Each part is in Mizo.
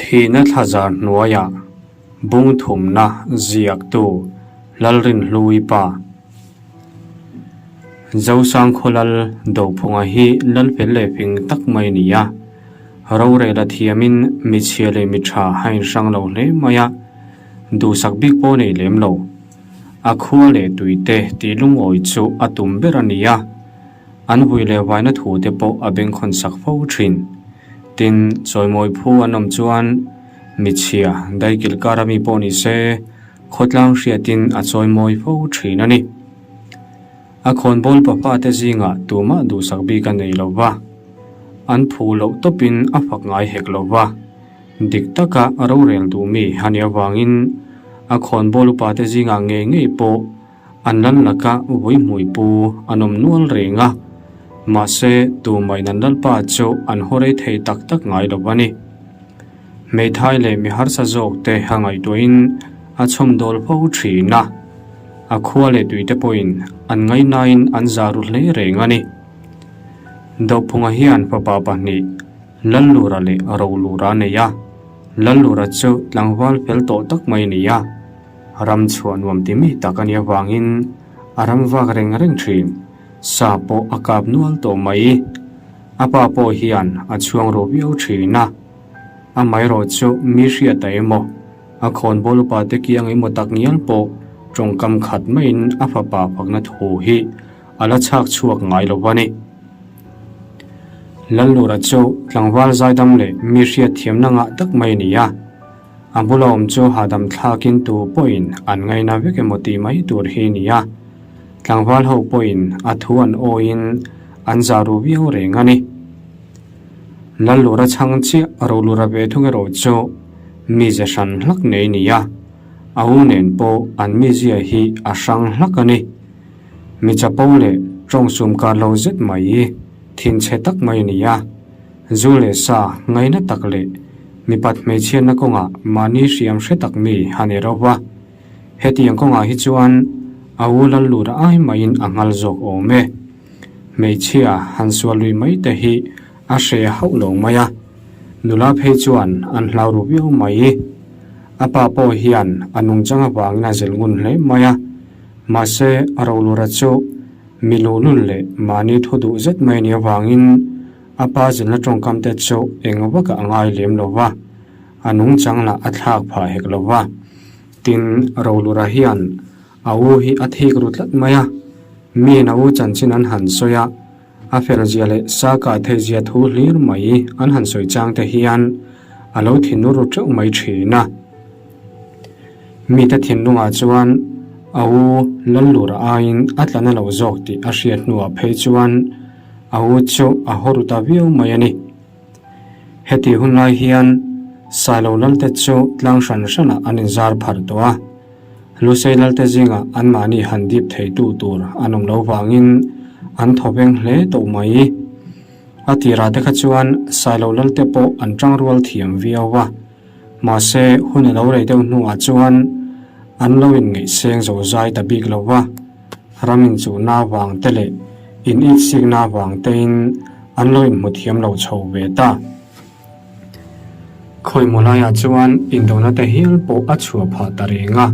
Thihna thlazar hnuaiah bung thumna ziaktu Lalrinhlui pa Zosangkhaw lal Dophunga hi lal fel leh fing tak mai a ni a, rorel a thiamin mi chhia leh mi tha a inhrang lo hle mai a, duhsak bik pawh a nei lem lo. A khua leh tuite tih lungawi chu a tum ber a ni a. An vui leh vaina thu te pawh a bengkhawn sak fo thin. Tin, chawimawi phu an awm chuan michhia daikilh kar ami pawh ni se, khawtlang hriatin a chawimawi fo thin a ni. A khawnbawl pafa te zingah tumah duhsak bik a nei lo va, an phu loh tawpin a fak ngai hek lo va, dik taka rorel duh mi a nih avangin a khawnbawl upa te zingah ngei ngei pawh An lal laka vuihmui pu an awm nual reng a, mahse tumahin an lalpa chu an haw rei thei tak tak ngai lo a ni. Hmeithai leh mi harsa zawk te a ngaihtuahin a chhawmdawl fo thin a, a khua leh tuite pawhin an ngaihnain an za ru hle reng a ni. Dophunga hian fapa pahnih Lallura leh Rolura a nei a, Lallura chu tlangval fel tawh tak mai a ni a, Ram chhuah nuam ti mi tak a nih avangin a ram vak reng reng thin. Sa pawh a kap nual tawh mai. A pa pawh hian a chhuang ru viau thin a. Amaherawh chu mi hriat a emaw, a khawnbawl upa te kiang emaw tak ngial pawh tawngkam khat maiin a fapa fakna thu hi a la chhak chhuak ngai lo va ni. Lallura chu tlangval zaidam leh mi hriat thiamna ngah tak mai a ni a. A bula awm chu hahdam thlakin tu pawhin an ngaina vek emaw tih mai tur hi a ni a, tlangval ho pawhin a thu an awiin an zah ru viau reng a ni. Lallura chhang chiah Rolura ve thung erawh chu mize hran hlak nei a ni a, a u nen pawh an mizia hi a hrang hlak a ni. Mi chapo leh tawngsum kar lo zet mai thinchhe tak mai a ni a. Zu leh sa ngaina tak leh mipat hmeichhiatna kawngah mahni hriam hre tak mi a ni reuh va. Hetiang kawngah hi chuan a u lal lut ai maiin a nghal zawk awm e. Hmeichhia han sual lui mai te hi a hre hauh lo mai a, nula phei chuan an hlau ru viau mai. A pa pawh hian a nungchang avangin a zilh ngun hle mai a, mahse Rolura chu mi luhlul leh mahni thu duh zet mai a nih avangin A pa zilhna tawngkam te chu eng vak a ngai lem lo va, a nungchang lah a thlak phah hek lo va. Tin, Rolura hian a u hi a thik ru tlat mai a, miin a u chanchin an han sawi a, a felzia leh sa kah theihzia thu hlir mai an han sawi chang te hian a lo thinur ru teuh mai thin a. Mite thinlungah chuan a u Lallura aiin a tla na lo zawk tih a hriat hnuah phei chuan A u chu a haw ru ta viau mai a ni. Heti hun lai hian Sailo Lalte chu tlang hran hranah an inzar pharh tawh a. Lusei Lalte zingah anmahni han dip theitu tur an awm lo vangin an thaw veng hle tawh mai. A tirah te kha chuan Sailo Lalte pawh an tangrual thiam viau a. Mahse hun a lo rei deuh hnuah chuan an lo inngaihseng zo zai ta bik lo va. Ram inchuhna avang te leh in itsikna avang tein an lo inhmu thiam lo chho ve ta. Khawimaw laiah chuan indona te hial pawh a chhuah phah ta reng a.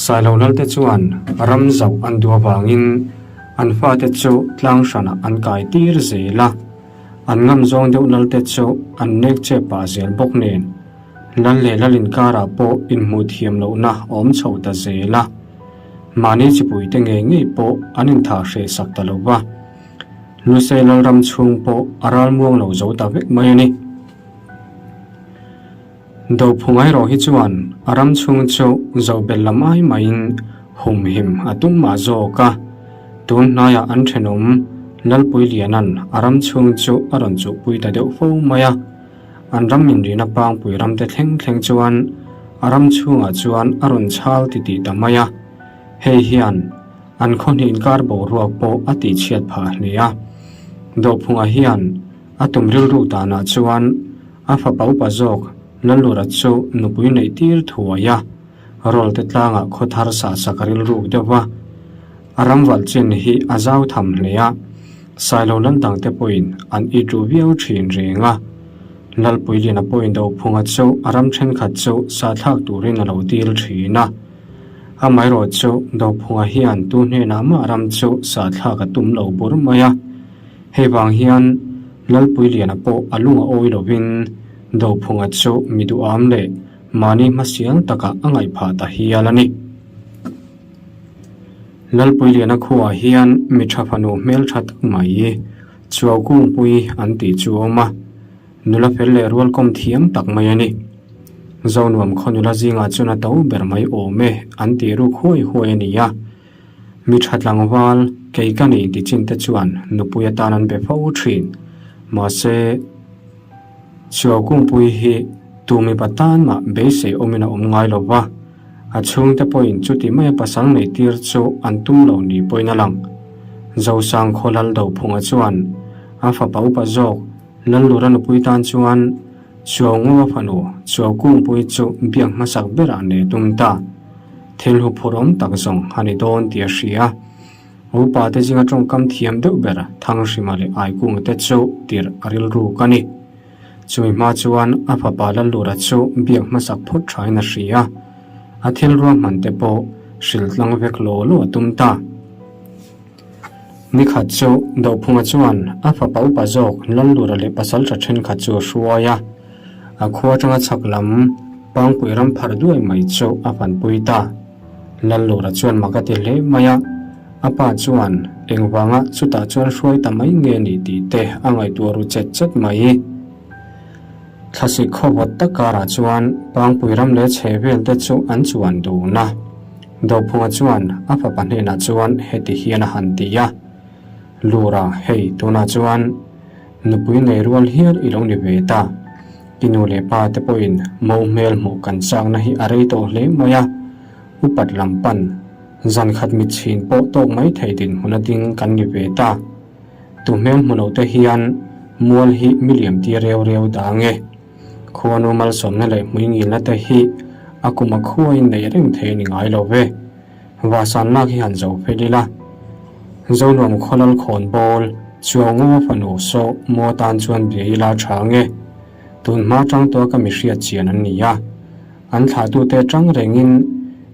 Sailo Lalte chuan ram zauh an duh avangin an fate chu tlang hranah an kai tir zel a. An ngam zawng deuh Lalte chu an nek che pah zel bawk nen Lal leh Lal inkarah pawh inhmuh thiam lohna a awm chho ta zel a. Mahni chipuite ngei ngei pawh an inthah hreh sak ta lo va, Lusei Lalram chhung pawh a ral muang lo zo ta vek mai a ni. Dophung erawh hi chuan a ram chhung chu zoh belh lam ai maiin humhim a tum mah zawk a, tun hnaiah an thenawm Lalpui Liana'n a ram chhung chu a rawn chuhpui ta deuh fo mai a. An ram inrina pangpui ramte thleng thleng chuan a ram chhungah chuan a rawn chhal titih ta mai a, hei hian an khaw hnih inkar boruak pawh a tihchhiat phah hle a. Dophunga hian a tum rilru danah chuan a fapa upa zawk Lalura chu nupui neih tir thuai a, Rawlte tlangah khaw thar sahsak rilruk deuh va, a ram valh chin hi a zau tham hle a. Sailo lal dangte pawhin an it ru viau thin reng a. Lalpuiliana pawhin Dophunga chu a ram thenkhat chu sahthlak turin a lo dil thin a. Amaherawh chu Dophunga hian tu hnenah mah ram chu sahthlak a tum lo bur mai a. Hei vang hian Lalpuiliana pawh a lung a awi lovin Dophunga chu mi duham leh mahni hmasial takah a ngaih phah ta hial a ni. Lalpuiliana khuaah hian mi tha fanu hmeltha tak mai Chuau Kungpui an tih chu a awm a, nula fel leh rualkawm thiam tak mai a ni. Zonuam khaw nula zingah chuan a to ber mai awm e an tih ruk huai huai a ni a. Mi tha tlangval kei ka ni ti chin te chuan nupui atan an be fo thin. Mahse, Chuau Kungpui hi tu mipa tan mah beisei awmin a awm ngai lo va. A chhungte pawhin chuti maia pasal neihtir chu an tum lo ni pawhin a lang. Zosang khaw lal Dophunga chuan a fapa upa zawk Lallura nupui tan chuan Chuau Ngawa fanu Chuau Kungpui chu biak hmasak berah nei a tum ta. Thil huphurhawm tak zawng a ni dawn tih a hria. Upa te zinga tawngkam thiam deuh ber Thanghrima leh Aikunga te chu tirh a rilruk a ni. Chumi hma chuan a fapa Lallura chu biak hmasak phawt thain a hria. A thil ruahman te pawh hrilh tlang vek law law a tum ta. Nikhat chu Dophunga chuan a fapa upa zawk Lallura leh pasaltha thenkhat chu a hruai a. A khua atanga chhak lam Pangpui ram pharh duai mai chu a fanpui ta. Lallura chuan mak a ti hle mai a. A pa chuan engvanga chutah chuan hruai ta mai nge ni tih te a ngaihtuah ru chet chet mai. Thlasik khawvawt tak karah chuan Pangpui ram leh chhe vel te chu an chuan dun a. Dophunga chuan a fapa hnenah chuan heti hian a han ti a, Lura, hei tunah chuan nupui nei rual hial i lo ni ve ta. I nu leh pa te pawhin mo hmel hmuh kan chakna hi a rei tawh hle mai a, upat lam pan Zan khat mit chhin pawh tawk mai thei dinhmun a ding kan ni ve ta. Tu hmel hmu lo te hian mual hi mi liam tir reu reu dang e. Khuanu malsawmna leh hmuingilna te hi a kum a khuain nei reng thei a ni ngai lo ve. Vahsan lak hi han zo fel ila. Zonuam khawlal khawn bawl Chuau Ngawa fanu saw maw tan chuan bia ila tha ang e. Tun hma tang tawh ka mi hriat chian an ni a. An thlahtute atang rengin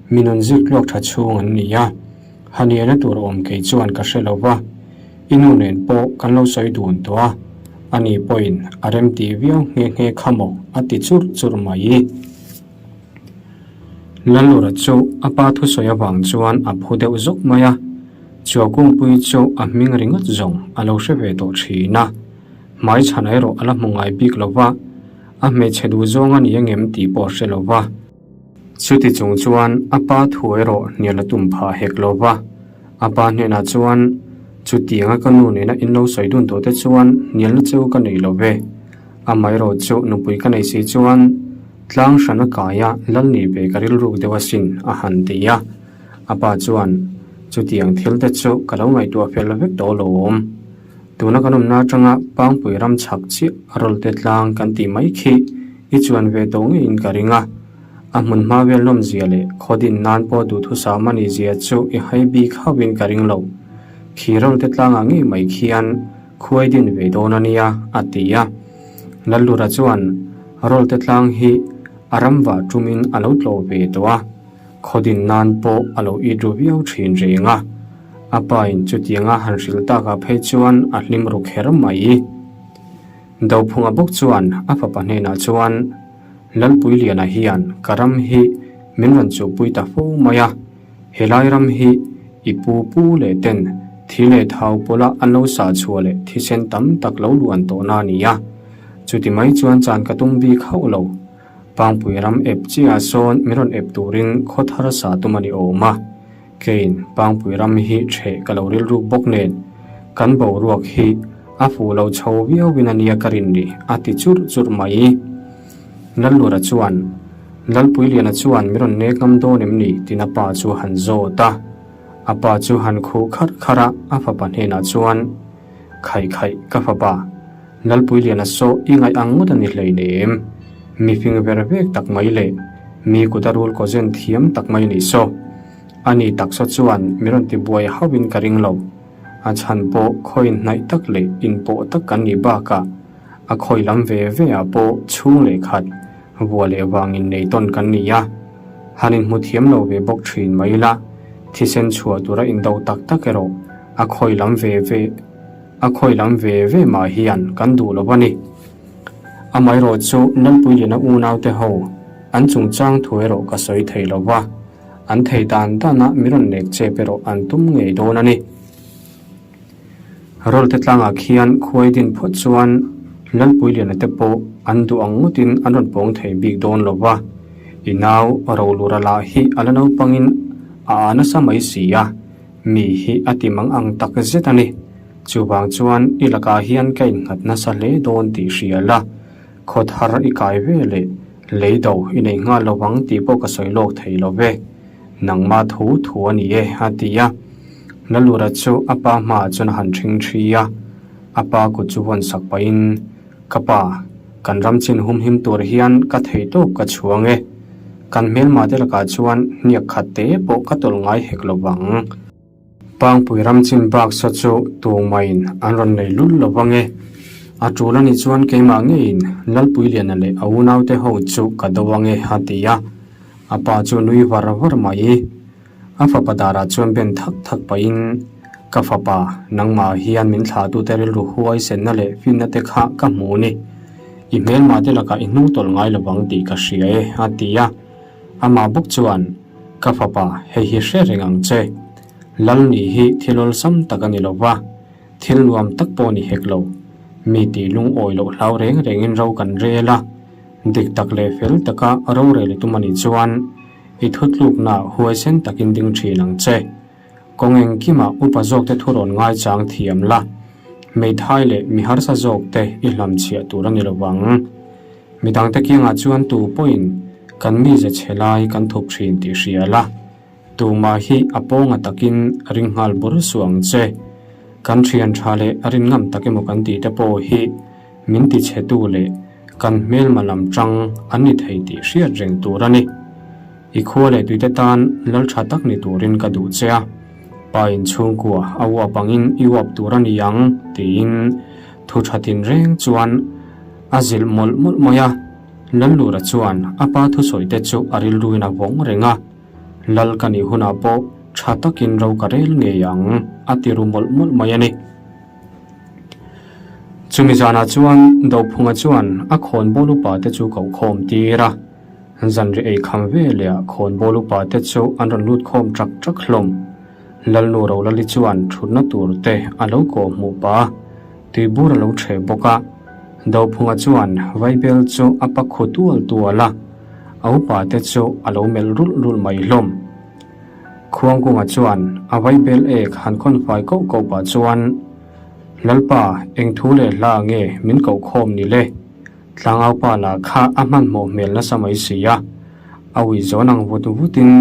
mi nun ziktluak tha chhung an ni a, haniana tur awm kei chuan ka hre lo va, i nu nen pawh kan lo sawi dun tawh a, ani pawhin a rem tih viau nghe nghe kha maw a ti churh churh mai. Lalura chu a pa thusawi avang chuan a phu deuh zawk mai a, Chuakungpui chu a hming ringawt zawng a lo hre ve tawh thin a, hmaichhan erawh a la hmu ngai bik lo va, A hmeichhe duh zawng a ni angem tih pawh a hre lo va. Chuti chung chuan a pa thu erawh hnial a tum phah hek lo va. A pa hnenah chuan, Chutianga ka nu nena in lo sawi dun tawh te chuan hnialna cheu ka nei lo ve. Amaherawh chu nupui ka nei si chuan tlang hran a kaia lal nih ve ka rilruk deuh asin, a han ti a. A pa chuan, Chutiang thil te chu ka lo ngaihtuah fel vek tawh lo awm. Tuna kan awmna atanga Pangpui ram chhak chiah a rawlte tlang kan tih mai khi i chuan ve tawh ngeiin ka ring a. A hmun hma vel nawmzia leh khaw din nan pawh duhthusam a nih zia chu i hai bik hauhin ka ring lo. Khi rawlte tlangah ngei mai khian khuai din ve dawn a nia, a ti a. Lallura chuan rawlte tlang hi a ram vah tumin a lo tlawh ve tawh a. Khaw din nan pawh a lo it ru viau thin reng a, a pa in chutianga han hrilh takah phei chuan a hlim ru kher mai. Dophunga bawk chuan a fapa hnenah chuan, Lalpuiliana hian ka ram hi min rawn chuhpui ta fo mai a, helai ram hi i pu pu leh ten thi leh thau pawla an lo sah chhuah leh thisen tam tak lo luan tawhna a ni a, chuti mai chuan chan ka tum bik hauh lo. Pangpui ram ep chiah sawn min rawn ep turin khaw thar sa tum a ni awm a, keiin Pangpui ram hi ṭheh ka lo rilruk bawk nen kan boruak hi a fuh lo chho viauin a nia ka rin ni a ti churh churh mai. Lallura chuan, Lalpuiliana chuan min rawn nek ngam dawn em ni? tiin a pa chu a han zawt a, a pa chu han khuh kharh kharh a, a fapa hnenah chuan, Khaih khaih ka fapa, Lalpuiliana saw i ngaih ang ngawt a ni hleinem. Mi fing ver vek tak mai leh mi kut a rul kaw zen thiam tak mai a nih saw. A ni taksa chuan mi rawn ti buai hauhin ka ring lo. A chhan pawh khawiin hnaih tak leh inpawh tak kan nih bakah. A khawi lam ve ve ah pawh chhung leh khat vua leh vang innei tawn kan ni a, han inhmu thiam lo ve bawk thin mai ila, thisen chhuah tura indo tak tak erawh a khawi lam ve ve a khawi lam ve ve mah hian kan duh lo a ni. Amaherawh chu Lalpuiliana unaute ho an chungchang thu erawh ka sawi thei lo va, an thei dan dana mi rawn nek chep erawh an tum ngei dawn a ni. Rawlte tlangah khian khuai din phawt chuan Lalpuiliana te pawh an duh ang ngawtin an rawn pawng thei bik dawn lo va, i nau Rolura lah hi a la naupangin a a nasa mai si a, mi hi a ti mang ang tak zet a ni. Chuvang chuan i lakah hian ka innghat nasa hle dawn tih hria la, khaw thar i kai ve leh lei do i nei nghal lo vang tih pawh ka sawi lawk thei lo ve. Nangmah thu thu a ni e, a ti a. Lalura chu a pa hmaah chuan a han ṭhing ṭhi a, a pa kut chu vawn sak pahin, Ka pa, kan ram chin humhim tur hian ka thei tawp ka chhuang e. Kan hmelma te lakah chuan hniak khat te pawh ka tawlh ngai hek lo vang. Pangpui ram chin bak saw chu tumaiin an rawn nei lul lo vang e. A tul a nih chuan keimah ngeiin Lalpuiliana leh a unaute ho chu ka do ang e, a ti a. A pa chu nui var var mai. A fapa darah chuan ben thak thak pahin, Ka fapa, nangmah hian min thlahtute rilru huaisenna leh finna te kha ka hmu ni. I hmelmah te lakah i hnung tawlh ngai lovang tih ka hria e, a ti a. Amah bawk chuan, Ka fapa, hei hi hre reng ang che. Lal nih hi thil awlsam tak a ni lo va, thil nuam tak pawh ni hek lo. Mi tih lungawi loh hlau reng rengin ro kan rel a, dik tak leh fel taka rorel i tum a nih chuan i thutlukna huaisen takin ding thin ang che. Kawng engkimah upa zawkte thu rawn ngaichang thiam la, hmeithai leh mi harsa zawkte i hlamchhiah tur a ni lo vang. Midangte kiangah chuan tu pawhin kan mize chhe lai kan thup thin tih hria la, tumah hi a pawnga takin ring nghal bur suh ang che. Kan thian tha leh a rin ngam tak emaw kan tih te pawh hi min ti chhetu leh kan hmelma lam tang an ni thei tih hriat reng tur a ni. I khua leh tuite tan lal tha tak ni turin ka duh che a, pa in chhungkua a uap angin i uap tur a ni ang tiin thu tha tin reng chuan a zilh mawlh mawlh mai a. Lallura chuan a pa thusawi te chu a rilruin a vawng reng a, Lal ka nih hunah pawh tha takin ro ka rel ngei ang a ti ru mawlh mawlh mai a ni. Chumi zanah chuan Dophunga chuan a khawnbawl upa te chu koh khawm tir a. Zanri ei kham ve leh ah khawnbawl upa te chu an rawn lut khawm ṭak ṭak hlawm. Lalnu Rolali chuan ṭhutna tur te a lo kawh hmuh pah a, tuibur a lo ṭheh bawk a. Dophunga chuan Vaibel chu a pa khu tual tual a, a upa te chu a lo melh rulh rulh mai hlawm. Khuangkunga chuan a Vaibel ek han khawn fai koh koh pah chuan, Lalpa, eng thu leh hla nge min koh khawm ni le? Tlangaupa lah kha a hmanhmawh hmel nasa mai si a, a ui zawn ang vut vutin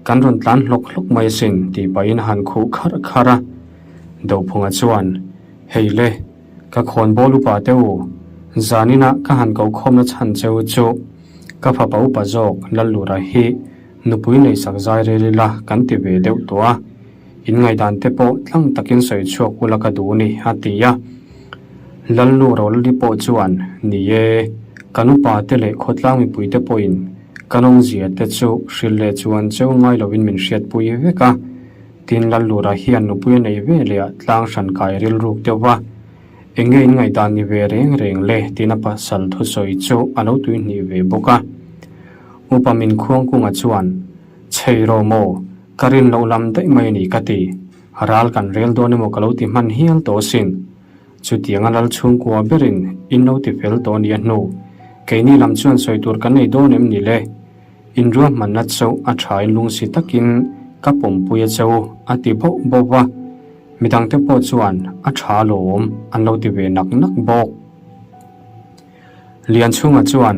kan rawn tlan hlawk hlawk mai asin tih pahin a han khuh kharh kharh a. Dophunga chuan, Hei le, ka khawnbawl upa te u, zaninah ka han kokhawmna chhan che u chu ka fapa upa zawk Lallura hi nupui neihsak zai rel ila kan ti ve deuh tawh a. In ngaihdan te pawh tlang takin sawi chhuak ula ka duh ni, a ti a. Lalnu Rolali pawh chuan, Ni e, kan upa te leh khawtlang mipui te pawhin ka nawngzia te chu hrilh leh chuan cheu ngai lovin min hriatpui vek a. Tin, Lallura hian nupui a nei ve leh a tlang hran kai rilruk deuh va. Eng nge in ngaihdan ni ve reng reng le? tiin a pasal thusawi chu a lo tuihnih ve bawk a. Upa min khuangkunga chuan, Chhei rawh maw? Ka rin loh lam daih mai a ni ka ti. Ral kan rel dawn emaw ka lo ti hman hial tawh asin. Chutianga lal chhungkua berin in lo ti fel tawh nia hnu. Keini lam chuan sawi tur kan nei dawn em ni le? In ruahmanna chauh a thain lungsi takin ka pawmpui a chau a ti bauh bauh va. Midangte pawh chuan a tha lawm an lo ti ve nak nak bawk. Lianchhunga chuan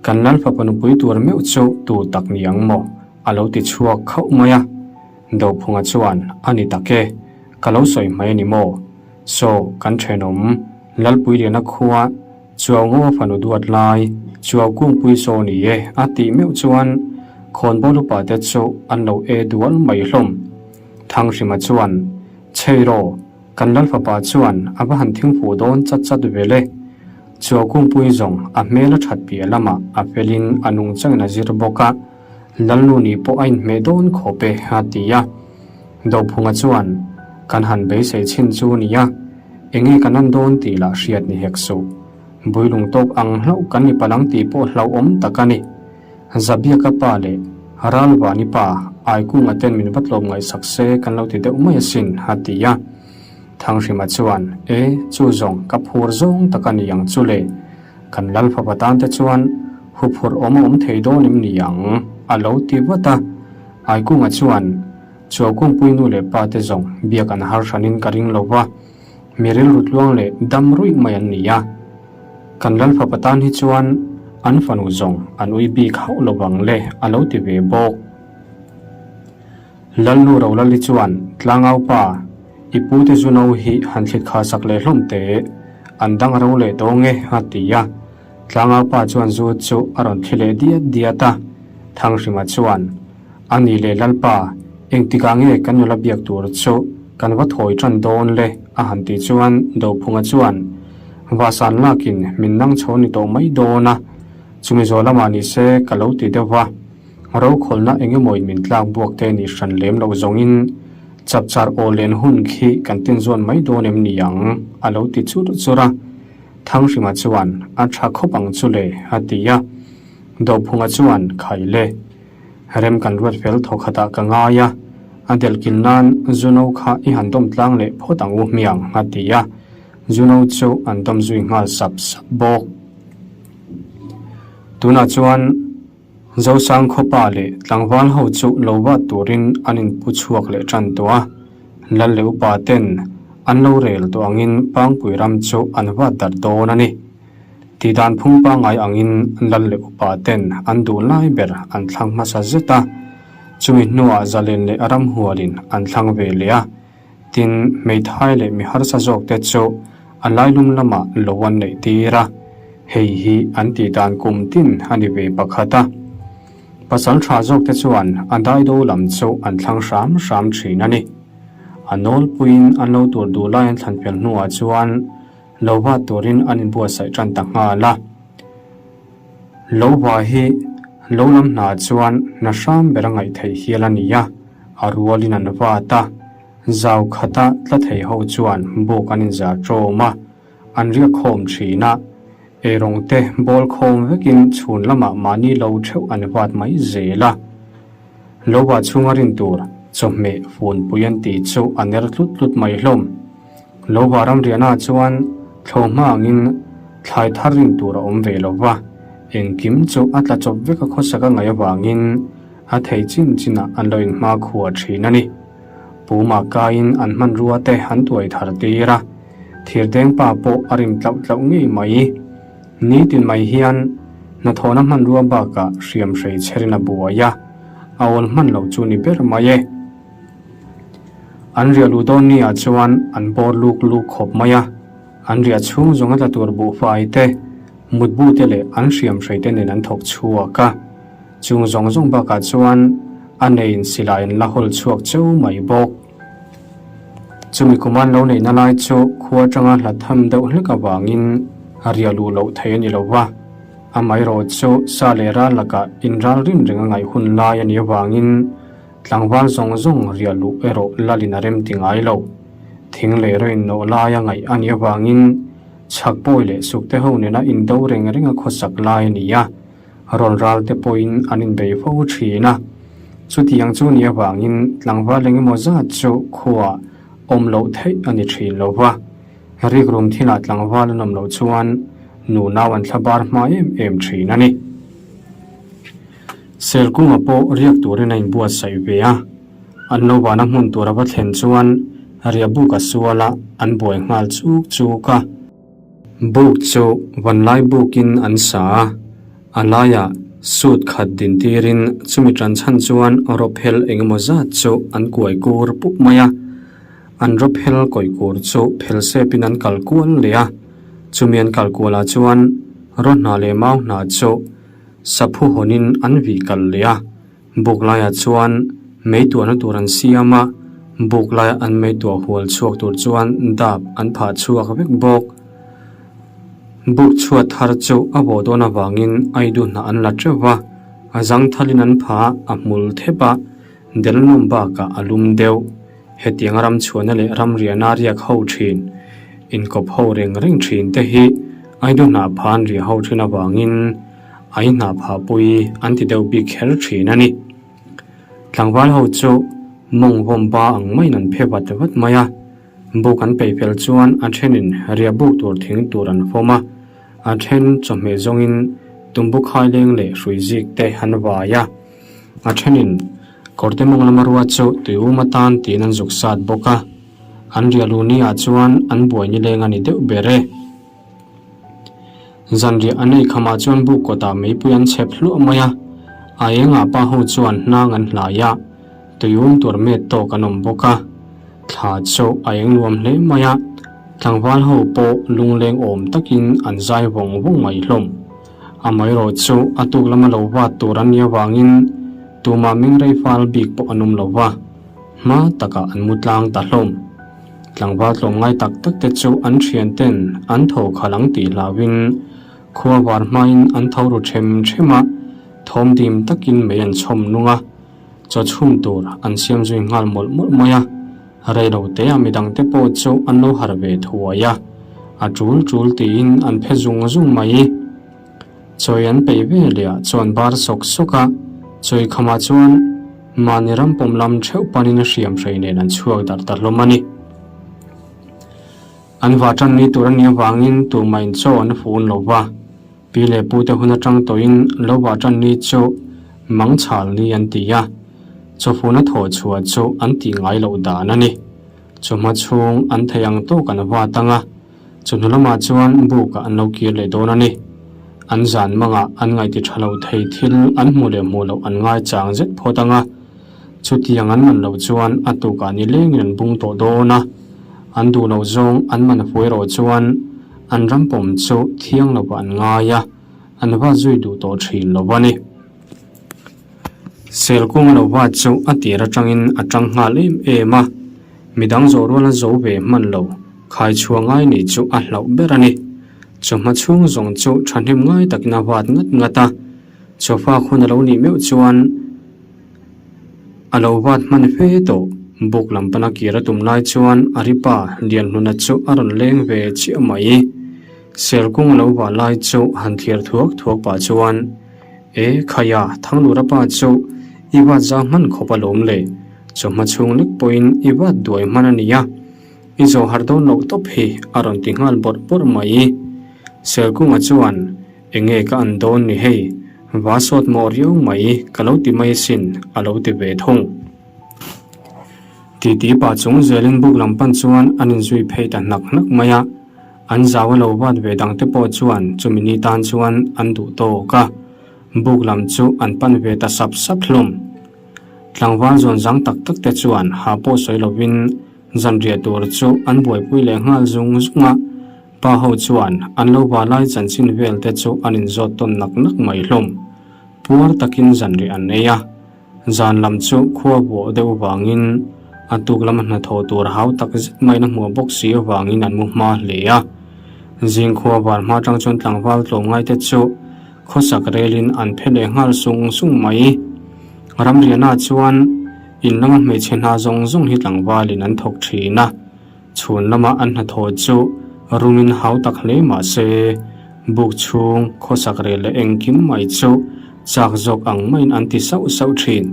kan lal fapa nupui tur meuh chu tu tak ni ang maw? a lo ti chhuak khauh mai a. Dophunga chuan a ni tak e, ka lo sawi hmai a ni maw? Saw, kan thenawm, Lalpuiliana khua Chuaungawa fanu duat lai, Chuaukungpui saw ni e a tih meuh chuan khawnbawl upa te chu an lo e dual mai hlawm. Thanghrima chuan, Chheiraw, kan lal fapa chuan a va han thingfuh dawn chat chat vel e. Chuaukungpui zawng a hmel a that piah lamah a felin a nungchangin a zir bawk a, Lalnu nih pawh a inhmeh dawn khawp e, a ti a. Dophunga chuan, Kan han beisei chhin chu nia, enge kan an dawn tih lah hriat ni hek suh. Builung tawk ang hlauh kan ni palang tih pawh hlauhawm tak a ni. Zabiaka pa leh Ralvani pa Aikunga ten min va tlawm ngaihsak se kan lo ti deuh mai asin, a ti a. Thanghrima chuan, E, chu zawng ka phur zawng tak a ni ang chu le. Kan lal fapa tan te chuan huphurh awm a awm thei dawn em ni ang? a lo ti vat a. Aikunga chuan, Chuaukungpui nu leh pa te zawng biak an har hranin ka ring lo va, mi rilru tluang leh dam ruih mai an ni a. Kan lal fapa tan hi chuan an fanu zawng an ui bik hauh lo vang le a lo ti ve bawk. Lalnu Rolali chuan, Tlangau pa, i pute zu no hi han thlit kha sak leh hlawm teh, an dang ro leh tawng e, a ti a. Tlangau pa chuan zu chu a rawn thli leh diat diat a. Thanghrima chuan, A ni leh Lalpa, engtikah nge kan nula biak tur chu kan va thawi tan dawn le? a han tih chuan Dophunga chuan, Vasan lakin min nang chho ni tawh mai dawn a, chumi zawh lamah ni se ka lo ti deuh va. Rokhawlna eng emawin min tlak buak te ni hran lem loh zawngin chapchar aw len hun khi kan tin zawn mai dawn em ni ang? a lo ti chur chur a. Thanghrima chuan, A tha khawp ang chu le, a ti a. Dophunga chuan, Khai le. Rem kan ruat fel thaw khatah ka ngai a, a delhkil nan Zuno kha i han dawm tlang leh phawt ang u hmiang, a ti a. Zuno chu an dawm zui nghal sap sap bawk. Tunah chuan. Zosang khawpa leh tlangval ho chu lo vat turin an inpu chhuak leh tan tawh a, Lal leh upa ten an lo rel tawh angin Pangpui ram chu an vat darh dawn a ni. Tihdan phung pangngai angin Lal leh upa ten an duh lai ber an thlang hmasa zet a, chumi hnuah Zalen leh Ramhualin an thlang ve leh a, Tin, hmeithai leh mi harsa zawkte chu a lailum lamah lo an neih tir a, hei hi an tih dan kum tin a ni ve pakhat a. Pasal tha zawkte chuan a daido lam chu an thlang hram hram thin a ni. A nawlpuiin an lo tur duh lai an thlan fel hnuah chuan lo vat turin an inbuatsaih tan ta nghal a. Lo va hi lo lam hna chuan hna hram ber a ngaih theih hial a ni a, a rualin an vat a, zau khata tla thei ho chuan buk an inzar ṭawm a, an riak khawm ṭhin a, eirawng te bawl khawm vekin chhun lamah mahni lo ṭheuh an vat mai zel a. Lo va chhunga rin tur chawhmeh funpui an tih chu a ner tlut tlut mai hlawm. Lo va ramriahnaah chuan thlo hma angin thlai thar rin tur a awm ve lo va, engkim chu a tla chawp vek a khawsak a ngaih avangin a thei chin chinah an lo inhma khua thin a ni. Puma kaiin an hmanrua te an tuai thar tir a, thirdeng pa pawh a rim tlauh tlauh ngei mai. Nitin mai hian hnathawhna hmanrua bakah hriamhrei chherin a buai a, a awl hman lo chu ni ber mai e. An riah luh dawn ni ah chuan an bawr luk luk khawp mai a, an riah chhung zawng a tla tur buhfai te, mutbu te leh an hriamhrei te nen an thawk chhuak a. Chung zawng zawng bakah chuan a neiin silai an la hawl chhuak cheu mai bawk. Chumi kum an lo neihna lai chu khua atanga hla tham deuh hlek avangin a riah luh loh theih a ni lo va, amaherawh chu sa leh ral lakah inralrin reng a ngaih hun lai a nih avangin Tlangval zawng zawng riah luh erawh lalin a rem ti ngai lo. Thing leh rain nawh laia ngaih a nih avangin chhak pawi leh sukte ho nena indo reng reng a khawsak lai a ni a, rawn ral te pawhin an inbei fo thin a. Chutiang chu nih avangin tlangval eng emaw zat chu khuaah awm loh theih a ni thin lo va, rikrum thilah tlangval an awm loh chuan nunau an thlabar hma em em thin a ni. Serkunga pawh riak turin a inbuatsaih ve a, an lo vana hmun tur a va thlen chuan riah buk a sual a, an buai nghal chuk chuk a. Buk chu vanlai bukin an sa a, a laiah suit khat din tirin chumi tan chhan chuan rawphel engemaw zat chu an kuai kur pup mai a. An rawphel kawih kur chu phel sepin an kal kual leh a, chumi an kal kualah chuan raw hna leh mau hna chu Saphu hawnin an vih kal leh a, buk laiah chuan mei tuahna tur an siam a, buk laia an mei tuah hual chhuak tur chuan dap an phah chhuak vek bawk. Buk chhuat thar chu a bawh dawn avangin Aidu hnah an la teuh va, a zangthalin an pha a hmul thep a, del nawm bakah a lum deuh. Hetiang ram chhuahna leh ram riahna riak ho thin, inkawp ho reng reng thin te hi Aidu hnah pha an riah ho thin avangin ai hnah phah pui an ti deuh bik kher thin a ni. Tlangval ho chu mawng vawm ba ang maiin an phe vat vat mai a. Buk an peih fel chuan a thenin riah buk tur thing tur an fawm a, a then chawhmeh zawngin tumbu khaileng leh hrui zik te an vai a, a thenin kawrte mawng lama rua chu tui um atan tiin an zuk sat bawk a, an riah lu ni ah chuan an buai nileng a ni deuh ber e. Zanriah an ei khamah chuan buk kawtah meipui an chhep hluah mai a, a engah pa ho chuan hnang an hlai a, tuium tur met tawk an awm bawk a, thla chu a eng nuam hle mai a, tlangval ho pawh lungleng awm takin an zai vawng vawng mai hlawm. Amaherawh chu a tuk lama lo vat tur an nih avangin tumah mengrei fal bik pawh an awm lo va, hma takah an mu tlang ta hlawm. Tlangval tlawmngai tak tak te chu an thian ten an tho khalh ang tih hlauhin khua var hmain an tho ru them them a, thawm dim takin mei an chhawm nung a, chaw chhum tur an siam zui nghal mawlh mawlh mai a, reilo te ah midang te pawh chu an lo harh ve thuai a, a tul tul tiin an phe zung zung mai. Chawi an peih ve leh ah chuan bar sawk sawk a, chawi khamah chuan mahni ram pawm lam theuh panin a hriam hrei nen an chhuak darh ta hlawm a ni. An vah tan ni tur a nih avangin tumah in chaw an fun lo va, pi leh pu te hun atang tawhin lo vah tan ni chu mangchhal ni an ti a, chawfun a thawh chhuah chu an tih ngai loh dan a ni. Chawhma chhung an thei ang tawk an vat ang a. Chawhnu lamah chuan bukah an lo kir leh dawn a ni. An zan mangah an ngaihti tha lo thei thil an hmuh leh hmuh loh an ngai chang zet phawt ang a. Chutiang an man loh chuan a tukah ni lengin an bung tawh dawn a. An duh loh zawng an man fuh erawh chuan an ram pawm chu thiang lovah an ngai a, an va zui duh tawh thin lo a ni. Selkung a lo vat chu a tir atangin a tang nghal em em a, midang zawh rual a zo ve hman lo, khai chhuah ngai nih chu a hlauh ber a ni. Chawhma chhung zawng chu thahnem ngai takin a vat ngat ngat a, chawfa hun a lo nih meuh chuan a lo vat hman fe tawh. Buk lam pana kir a tum lai chuan a ripa Lianhluna chu a rawn leng ve chiah mai. Selkung a lo vah lai chu han thlir thuak thuak pah chuan, E, khaia, Thanglura pa chu i vat zau hman khawp alawm le, chawhma chhung lek pawhin i vat duai hman a nia, i zawh har dawn loh tawp hi a rawn ti nghal bawrh bawrh mai. Selkunga chuan, Enge ka an dawn ni hei, va sawt mawh riau mai ka lo ti mai asin a lo ti ve thung. Titi pah chung zelin buk lam pan chuan an inzui phei ta hnak hnak mai a. An zau a lo vat ve dang te pawh chuan chumi ni tan chuan an duh tawk a, buk lam chu an pan ve ta sap sap hlawm. Tlangval zawn zang tak tak te chuan ha pawh sawi lovin zanriah tur chu an buaipui leh nghal zung zung a, pa ho chuan an lo va lai chanchin vel te chu an inzawt tawn nak nak mai hlawm. Puar takin zanriah an ei a. Zan lam chu khua buah deuh vangin a tuk lama hnathawh tur hau tak zet maiin a hmuh bawk si avangin an mu hma hle a. Zing khua var hma atang chuan tlangval tlawmngai te chu khawsak relin an phe leh nghal sung sung mai. Ramriana chuan in lama hmeichhe hna zawng zawng hi tlangvalin an thawk thin a. Chhun lama an hnathawh chu rumin hau tak hle mah se, buk chhung khawsak rel leh engkim mai chu chak zawk ang maiin an ti sauh sauh thin.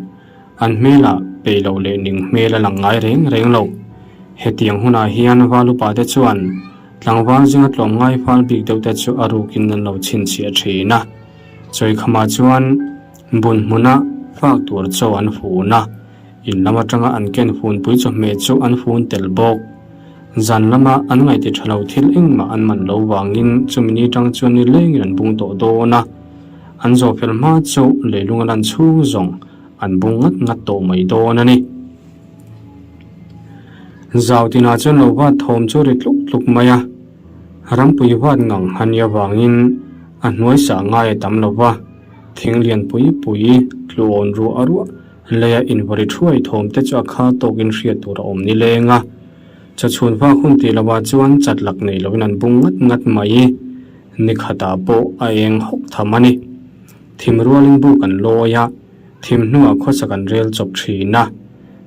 An hmelah peih loh leh ning hmel a lang ngai reng reng lo. Hetiang hunah hian val upa te chuan tlangval zinga tlawmngai fal bik deuh te chu a rukin an lo chhinchhiah thin a. Chawikhamah chuan bun hmuna fak tur chaw an fun a. In lam atanga an ken funpui chawhmeh chu an fun tel bawk. Zan lama an ngaihti tha lo thil engmah an man lo vangin chumi ni tang chuan ni lengin an bung tawh dawn a. An zawh fel hma chu leilung a lan chhung zawng an bung ngat ngat tawh mai dawn a ni. Zau tinah chuan lo vat thawm chu ri tluk tluk mai a. Rampui vat ngang a nia vangin a hnuai sah ngai a tam lo va, thing lian pui pui tluawn ruah ruah Leia invawi thuai thawm te chu a kha tawkin hriat tur a awm ni leng a. Chawchhun vak hun tih lovah chuan chat lak nei lovin an bung ngat ngat mai. Ni khatah pawh a eng hawk tham a ni. Thim rualin buk an lawi a, thim hnuah khawsak an rel chawp thin a.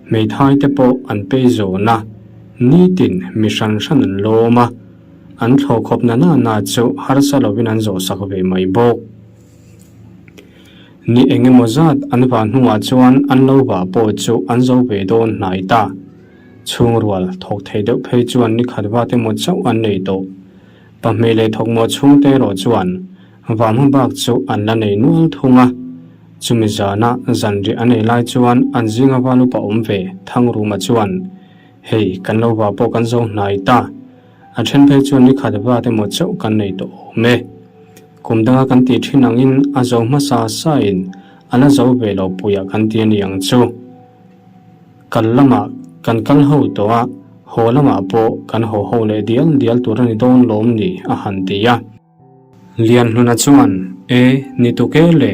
Hmeithai te pawh an pei zawn a, nitin mi hran hran an lawm a, an thlawhkhawp na na na chu harsa lovin an zawhsak ve mai bawk. Ni eng emaw zat an vah hnuah chuan an lo vah pawh chu an zo ve dawn hnai ta. Chhungrual thawk thei deuh phei chuan ni khat vat emaw chauh an nei tawh. Pahmei leh thawkmaw chhungte erawh chuan vahma bak chu an la nei nual thung a. Chumi zana zanriah a nei lai chuan an zinga val upa awm ve Thangruma chuan, Hei, kan lo vah pawh kan zo hnai ta. A then phei chuan ni khat vat emaw chauh kan nei tawh awm e. Kum danga kan tih thin angin a zo hmasa sain a la zo ve lo puiah kan ti a ni ang chu. Kal lamah kan kal ho tawh a, haw lamah pawh kan haw ho leh dial dial tur a ni dawn lawm ni a han ti a. Lianhluna chuan, E, ni tuk e le,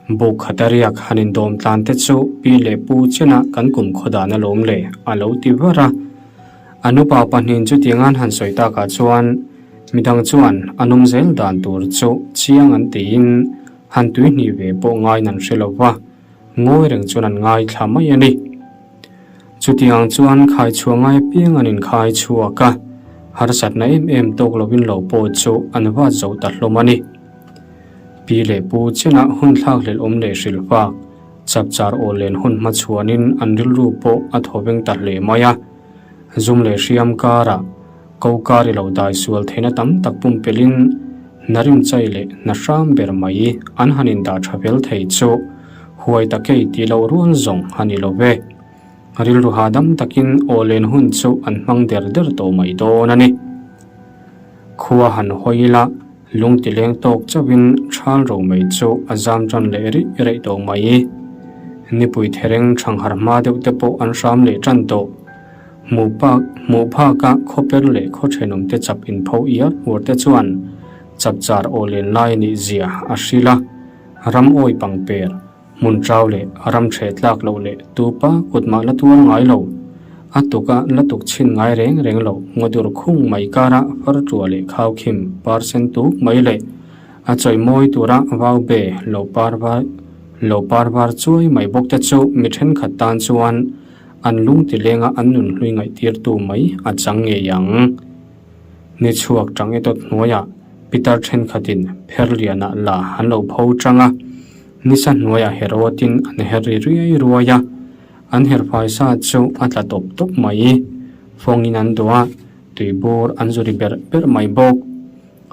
buk khat a riak han indawm tlan te chu pi leh pu chena kan kum khaw dan alawm le a lo ti var a. A nupa pahnihin chutiang an han sawi takah chuan midang chuan a nawm zel dan tur chu chiang an tiin han tuihnih ve pawh ngaiin an hre lo va, ngawi reng chuan an ngaithla mai a ni. Chutiang chuan khaichhuah ngai apiang an inkhai chhuak a, harsatna em em tawk lovin lo pawh chu an vat zo ta hlawm a ni. Pi leh pu chenah hun thlakhlelh awm leh hrilh fak, chapchar aw len hun hmachhuanin an rilru pawh a thaw veng ta hle mai a. Zum leh hriam karah ko kar i lo dai sual theihna tam tak pumpelhin hna rimchai leh hna hram ber mai an han indah tha fel thei chu huai takei tih loh rual zawng a ni lo ve. Rilru hahdam takin aw len hun chu an hmang der der tawh mai dawn a ni. Khua han hawi ila lung ti leng tawk chauhin thal ro mai chu a zam tan leh rih reh tawh mai. Nipui thereng thanghar hma deuh te pawh an hram leh tan tawh. Hmuh pak hmuh phaka khawper leh khaw thenawm te chap inpho iar uar te chuan chapchar aw len lai nih zia a hrilh a, ram awi pangper, hmun trau leh ram ṭheh tlak loh leh tupa kut mah la tuar ngai lo, a tuka la tuk chhin ngai reng reng loh ngawdur khung mai kara far ṭua leh khaukhim par sen tuk mai leh a chawi mawi tura vau be lo par var lo par var chuai mai bawk te chu mi ṭhenkhat tan chuan An lung ti lenga an nun hlui ngaihtirtu mai a chang ngei ang. Ni chhuak tang e dawt hnuaiah pitar thenkhatin pher lianah la an lo pho tang a, nisa hnuaiah herawtin an her ri riai ruai a, an her fai sa chu a tla tawp tawp mai. Fawngin an duh a, tuibur an zu ri berh berh mai bawk.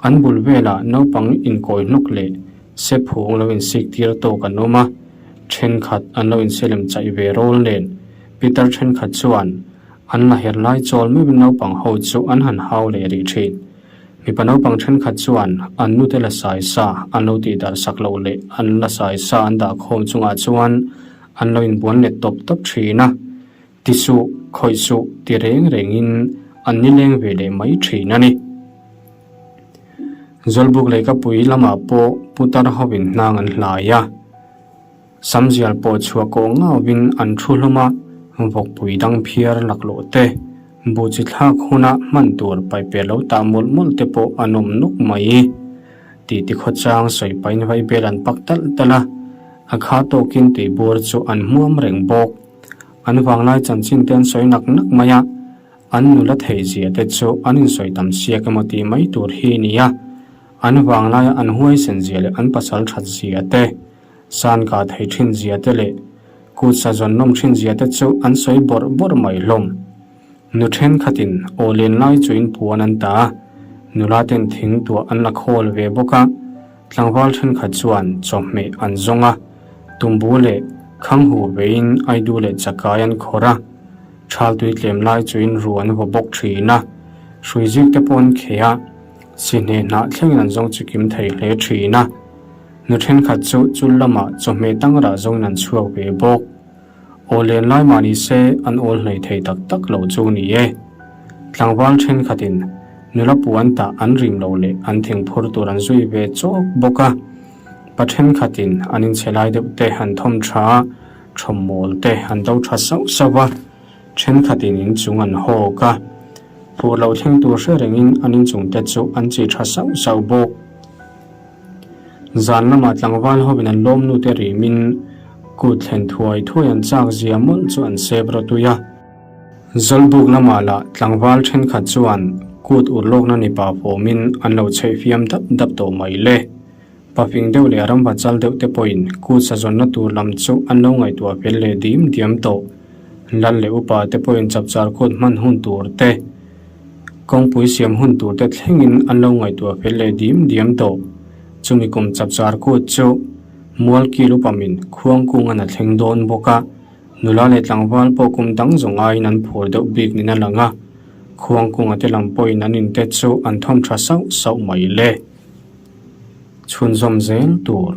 An bul velah naupang inkawi hnawk leh sephung lo insik tir tawk an awm a, thenkhat an lo inselem chaih ve rawl nen pitar thenkhat chuan an la her lai chawl meuhin naupang ho chu an han hau leh rih thin. Mipa naupang thenkhat chuan an nute la sai sa an lo tih darh sak loh leh an la sai sa an dah khawm chungah chuan an lo inbuan let tawp tawp thin a. Ti suh, khawih suh ti reng rengin an nileng ve leh mai thin a ni. Zawlbuk lehkapui lamah pawh putar hovin hnang an hlai a, samzial pawh chhuah kawh ngauvin an thu hlawm a, vawkpui dang phiar laklawh te, buh chi thlak huna hman tur paiper lo tah mawlh mawlh te pawh an awm nawk mai. Titi khawchang sawi pain vaibel an pak talh talh a, a kha tawkin tuibur chu an hmuam reng bawk. An vanglai chanchin te an sawi nak nak mai a, an nula theih zia te chu an insawi tam siak emaw tih mai tur hi a ni a. An vanglaia an huaisen zia leh an pasal that zia te, san kah thei thin zia te leh kut sa zawn nawm thin zia te chu an sawi bawrh bawrh mai hlawm. Nu thenkhatin aw len lai chuin puan an ta a, nula ten thing tuah an la khawl ve bawk a. Tlangval thenkhat chuan chawhmeh an zawng a, tumbu leh khanghu veiin aidu leh chakai an khawrh a, thal tui tlem lai chuin ru an vaw bawk thin a, hrui zik te pawh an kheh a, sihneh hnah thlengin an zawng chikim thei hle thin a. Nu thenkhat chu chul lamah chawhmeh tangrah zawngin an chhuak ve bawk. Aw len lai mah ni se an awl hlei thei tak tak lo chu ni e. Tlangval thenkhatin nula puan tah an rim lo leh an thingphur tur an zui ve chawk bawk a. Pa thenkhatin an inchhe lai deuh te an thawm tha a, thawmmawl te an do tha sauh sauh a, thenkhatin inchung an hawk a. Fur lo thleng tur hre rengin an inchung te chu an chi tha sauh sauh bawk. Zan lamah tlangval hovin an lawmnute rimin kut thlen thuai thuai an chak zia mawlh chu an sep rawtui a. Zawlbuk lamah lah tlangval thenkhat chuan kut urlawkna ni pah fawmin an lo chheih fiam dap dap tawh mai le. Pafing deuh leh ramva chal deuh te pawhin kut sazawnna tur lam chu an lo ngaihtuah fel leh dim diam tawh. Lal leh upa te pawhin chapchar kut hman hun tur te, kawngpui siam hun tur te thlengin an lo ngaihtuah fel leh dim diam tawh. Chumi kum chapchar kut chu Mualkil upamin Khuangkungan a thleng dawn bawk a. Nula leh tlangval pawh kum dang zawng aiin an phur deuh bik nin a lang a, Khuangkunga te lam pawhin an inte chu an thawm tha sauh sauh mai le. Chhunzawm zel tur.